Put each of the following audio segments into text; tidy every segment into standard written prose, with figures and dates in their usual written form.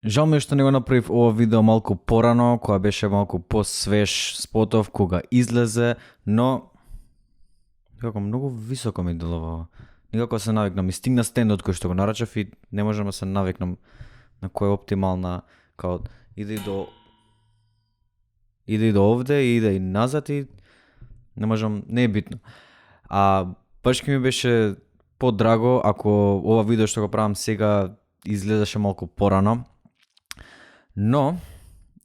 Жал ми е што не го направив ова видео малку порано, која беше малку посвеж спотов кога излезе, но како многу високо ми делува. Никако се навикнам и стигна стендот кој што го нарачав и не можам да се навикнам на која е оптимална, као иде и до овде, иде и назад и не можам, не е битно. Баш ке ми беше подраго ако ова видео што го правам сега изгледаше малку порано. Но,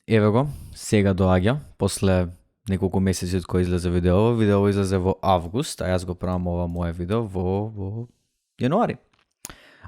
еве го, сега доаѓа, после неколку месеци од кој излезе видео. Видео излезе во август, а јас го правам ова мое видео во јануари.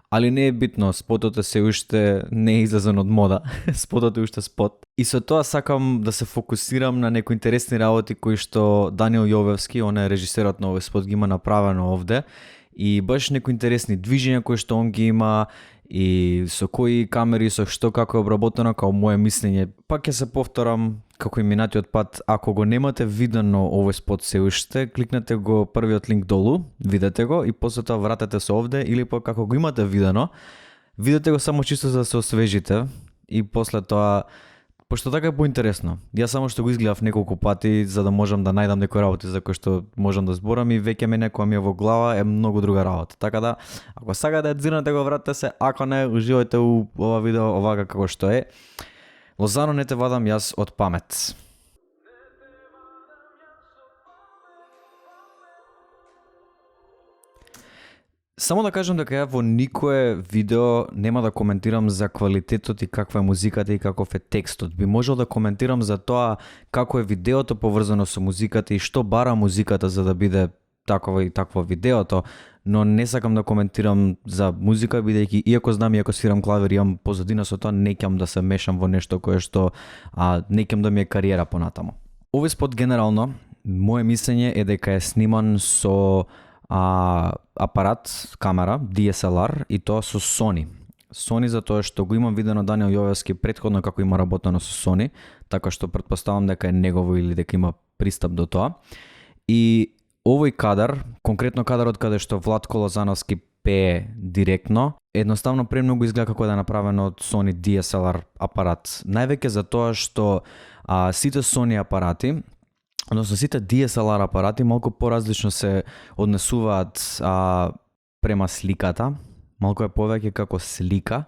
Али не е битно, спотот е се уште не е излезен од мода, спотот е уште спот. И со тоа сакам да се фокусирам на некои интересни работи кои што Даниел Јовевски, он е режисерот на овој спот, ги има направено овде. И баш некои интересни движења кои што он ги има и со кои камери, со што како е обработено, као моje мислење. Пак ќе се повторам како и минатиот пат, ако го немате видено овој спот се уште, кликнете го првиот линк долу, видете го и после тоа вратете се овде или пак како го имате видено, видете го само чисто за да се освежите и после тоа пошто така е поинтересно. Јас само што го изгледав неколку пати за да можам да најдам некои работи за кои што можам да зборам и веќе мене која ми е во глава е многу друга работа. Така да, ако сакате да дзирнете го вратете се, ако не, уживајте у ова видео овака како што е. Лозано не те вадам јас од памет. Само да кажам дека ја во никое видео нема да коментирам за квалитетот и каква е музиката и каков е текстот. Би можел да коментирам за тоа како е видеото поврзано со музиката и што бара музиката за да биде такова и такво видеото, но не сакам да коментирам за музика бидејќи иако знам и ако свирам клавир имам позадина со тоа, не ќам да се мешам во нешто кое што не ќам да ми е кариера понатамо. Овој спот генерално, моje мислење е дека е сниман со апарат, камера, DSLR и тоа со Sony. Sony затоа што го имам видено Даниел Јовевски претходно како има работено со Sony, така што претпоставам дека е негово или дека има пристап до тоа. И овој кадар, конкретно кадарот каде што Владко Лозановски пее директно, едноставно премногу изгледа како да е направено од Sony DSLR апарат. Највеќе за тоа што сите Sony апарати, односно сите DSLR апарати малку поразлично се однесуваат према сликата, малку е повеќе како слика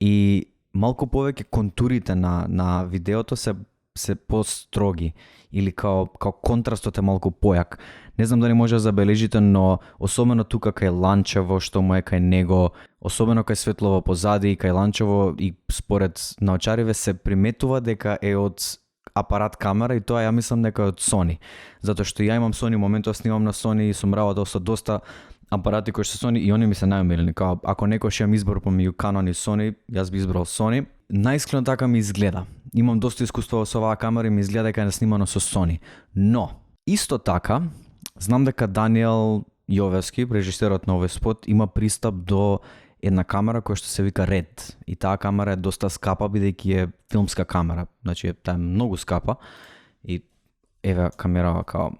и малку повеќе контурите на видеото се построги или као контрастот е малку појак. Не знам дали може да забележите, но особено тука кај Ланчево што му е кај него, особено кај светлово позади и кај Ланчево и според наочариве се приметува дека е од апарат камера и тоа ја мислам дека е од Sony. Затоа што ја имам Sony, моментов снимам на Sony и сум работел со доста апарати кои што Sony и они ми се најомилени. Као ако некој имам избор помеѓу Canon и Sony, јас би избрал Sony. Најисклено така ми изгледа. Имам доста искуство со оваа камера и ми изгледа дека е снимано со Sony. Но исто така знам дека Даниел Јовевски, режисерот на овој спот, има пристап до една камера која што се вика Red. И таа камера е доста скапа бидејќи е филмска камера. Значи таа е многу скапа. И еве камерава као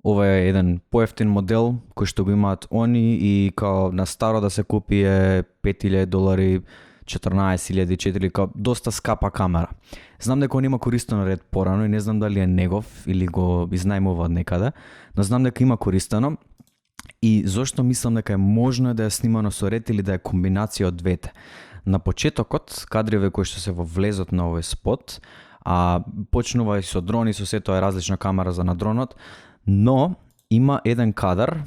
ова е еден поевтин модел кој што го имаат они и као на старо да се купи е $5,000, 14,000, 4,000, као доста скапа камера. Знам дека он има користено Red порано и не знам дали е негов или го изнајмува од некаде, но знам дека има користено. И зошто мислам дека е можно да е снимано со Red или да е комбинација од двете. На почетокот, кадриве кои што се во влезот на овој спот, почнува и со дрон и со сето е различна камера за на дронот, но има еден кадар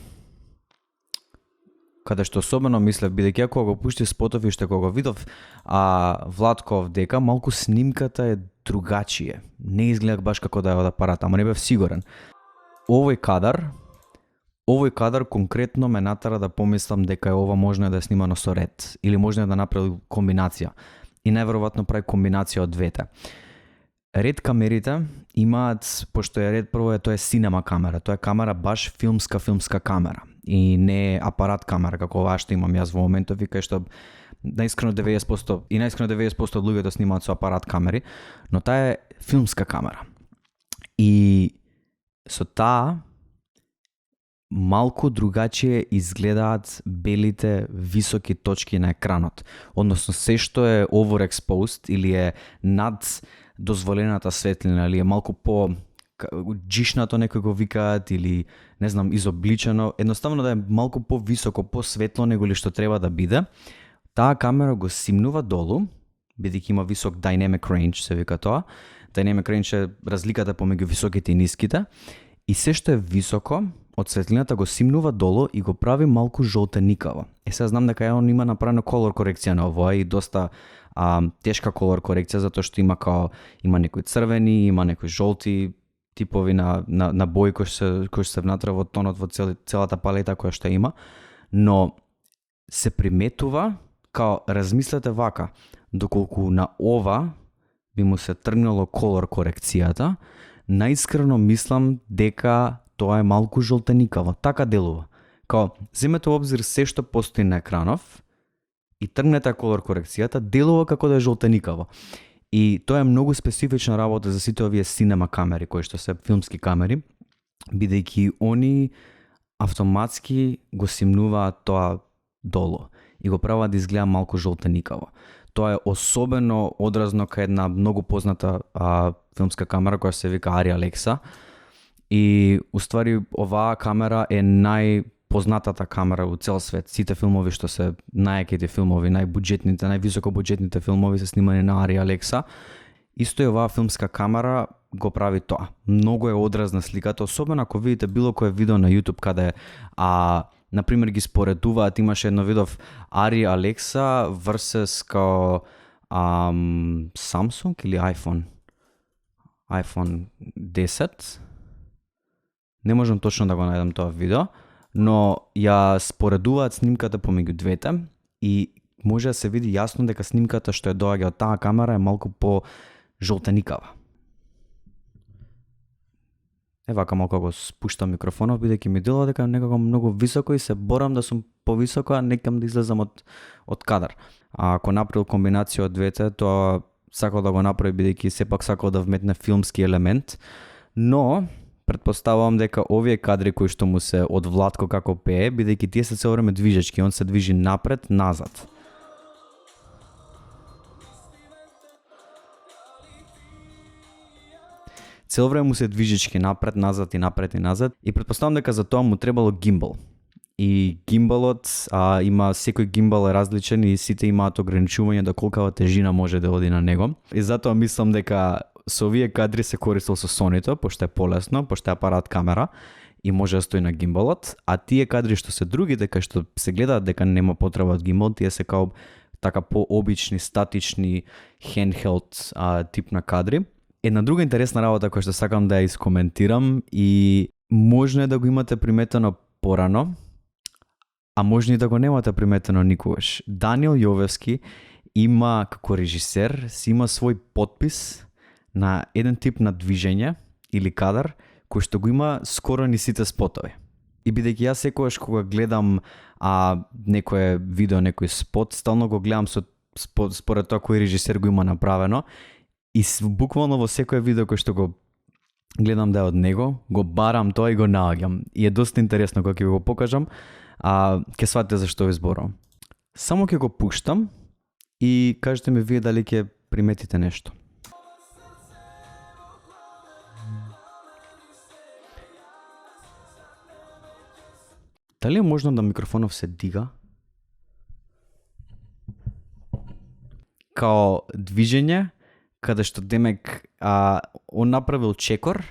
каде што особено мислев, бидејќи ако го пушти спотов и што кога го видов Владков дека малку снимката е другачие. Не изгледа баш како да е од апарат, ама не бев сигурен. Овој кадар конкретно ме натера да помислам дека ова можно да е снимано со Red или можно да направи комбинација. И најверојатно прави комбинација од двете. Red камерите имаат, пошто е Red прво тоа е синема камера, тоа е камера баш филмска камера и не е апарат камера како оваа што имам јас во моментов и кај што наискрено 90% од луѓето снимаат со апарат камери, но таа е филмска камера. И со таа малку другачие изгледаат белите високи точки на екранот. Односно, се што е overexposed или е над дозволената светлина, или е малку по джишнато некој го викаат, или не знам, изобличено, едноставно да е малку по-високо, по-светло него ли што треба да биде, таа камера го симнува долу, бидејќи има висок dynamic range, се вика тоа. Dynamic range е разликата помеѓу високите и ниските, и се што е високо, од светлината го симнува долу и го прави малку жолтеникаво. Сега знам дека он има направено колор корекција на овоа и доста тешка колор корекција, затоа што има некои црвени, има некои жолти типови на бои кои се внатре во тонот во целата палета која што има, но се приметува размислете вака, доколку на ова би му се тргнало колор корекцијата, наискрено мислам дека тоа е малку жолтеникаво. Така делува. Земете во обзир се што постои на екранов и тргнете колор корекцијата, делува како да е жолтеникаво. И тоа е многу специфична работа за сите овие синема камери, кои што се филмски камери, бидејќи они автоматски го симнуваат тоа долу и го прават да изгледа малку жолтеникаво. Тоа е особено одразно кај една многу позната филмска камера која се вика Arri Alexa. И уствари оваа камера е најпознатата камера во цел свет. Сите филмови што се најаките филмови, најбуџетните, највисокобуџетните филмови се снимани на Arri Alexa. Исто и оваа филмска камера го прави тоа. Многу е одразна сликата, особено ако видите било кое видео на YouTube каде например ги споредуваат, имаше едно видов Arri Alexa versus Samsung или iPhone 10. Не можам точно да го најдам тоа видео, но ја споредуваат снимката помеѓу двете и може да се види јасно дека снимката што ја доаѓа од таа камера е малку по жолтеникава. Вака малку го спуштам микрофонот, бидејќи ми делува дека некако многу високо и се борам да сум повисоко, а некам да излезам од кадар. Ако направил комбинација од двете, тоа сакал да го направи бидејќи сепак сакал да вметне филмски елемент, но претпоставувам дека овие кадри кои што му се од Владко како пее, бидејќи тие се цело време движечки, он се движи напред, назад. Цело време му се движечки напред, назад и напред и назад, и претпоставам дека за тоа му требало гимбал. И гимбалот, има секој гимбал е различен и сите имаат ограничување до колкава тежина може да оди на него. И затоа мислам дека со овие кадри се користел со Sony-то, пошто е полесно, пошто е апарат камера и може да стои на гимбалот, а тие кадри што се други, дека што се гледаат дека нема потреба од гимбал, тие се као така пообични, статични, handheld тип на кадри. Една друга интересна работа која што сакам да ја искоментирам и можно е да го имате приметено порано, а може и да го немате приметено никогаш. Даниел Јовевски има како режисер, си има свој подпис на еден тип на движење или кадар кој што го има скоро ни сите спотови. И бидејќи јас секогаш кога гледам некое видео, некој спот, стално го гледам според тоа кој режисер го има направено и буквално во секое видео кој што го гледам да е од него, го барам тоа и го наоѓам. И е доста интересно кога ќе го покажам, ќе сватите за што ви зборувам. Само ќе го пуштам и кажете ми вие дали ќе приметите нешто. Дали е можно да микрофонов се дига? Као движење, каде што демек он направил чекор,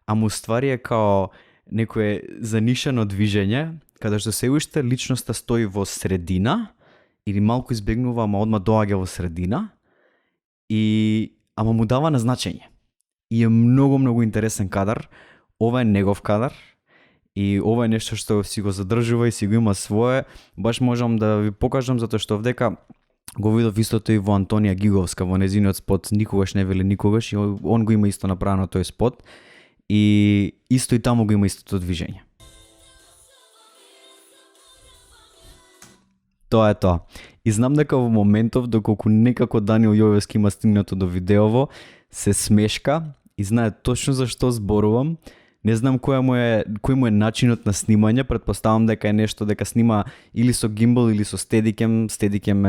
а му ствари е као некое занишено движење, каде што се уште личноста стои во средина, или малку избегнува, ама одма доаѓа во средина, ама му дава на значење. И е многу интересен кадар. Ова е негов кадар, и ова е нешто што си го задржува и си го има свое. Баш можам да ви покажам, затоа што овдека го видов истото и во Антонија Гиговска, во незиниот спот Никогаш не вели никогаш, и он го има исто направено тој спот, и исто и таму го има истото движење. Тоа е тоа. И знам дека во моментов, доколку некако Даниел Јовевски има стигнато до видеово, се смешка и знае точно за што зборувам, Не знам кој му е начинот на снимање, претпоставам дека е нешто дека снима или со гимбал или со стедикем. Стедикем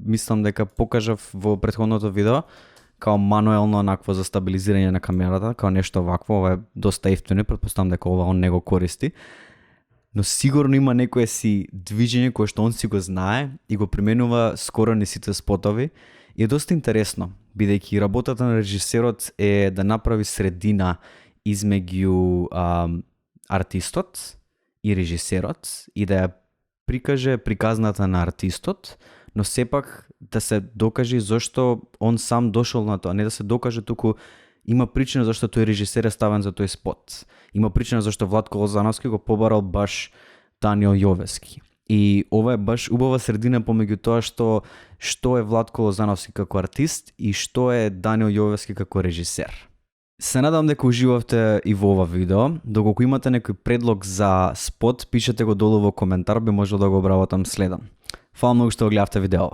мислам дека покажав во претходното видео, као мануелно онакво за стабилизирање на камерата, као нешто вакво. Ова е доста ефтино, претпоставам дека ова он не го користи. Но сигурно има некое си движење кое што он си го знае и го применува скоро на сите спотови. И е доста интересно, бидејќи работата на режисерот е да направи средина измеѓу артистот и режисерот и да ја прикаже приказната на артистот, но сепак да се докаже зошто он сам дошол на тоа, не да се докаже, туку има причина зашто тој режисер е ставен за тој спот. Има причина зашто Владко Лозановски го побарал баш Даниел Јовески. И ова е баш убава средина помеѓу тоа што е Владко Лозановски како артист и што е Даниел Јовески како режисер. Се надам дека уживавте и во ова видео. Доколку имате некој предлог за спот, пишете го долу во коментар, би можел да го обработам следам. Фала многу што го гледавте видео.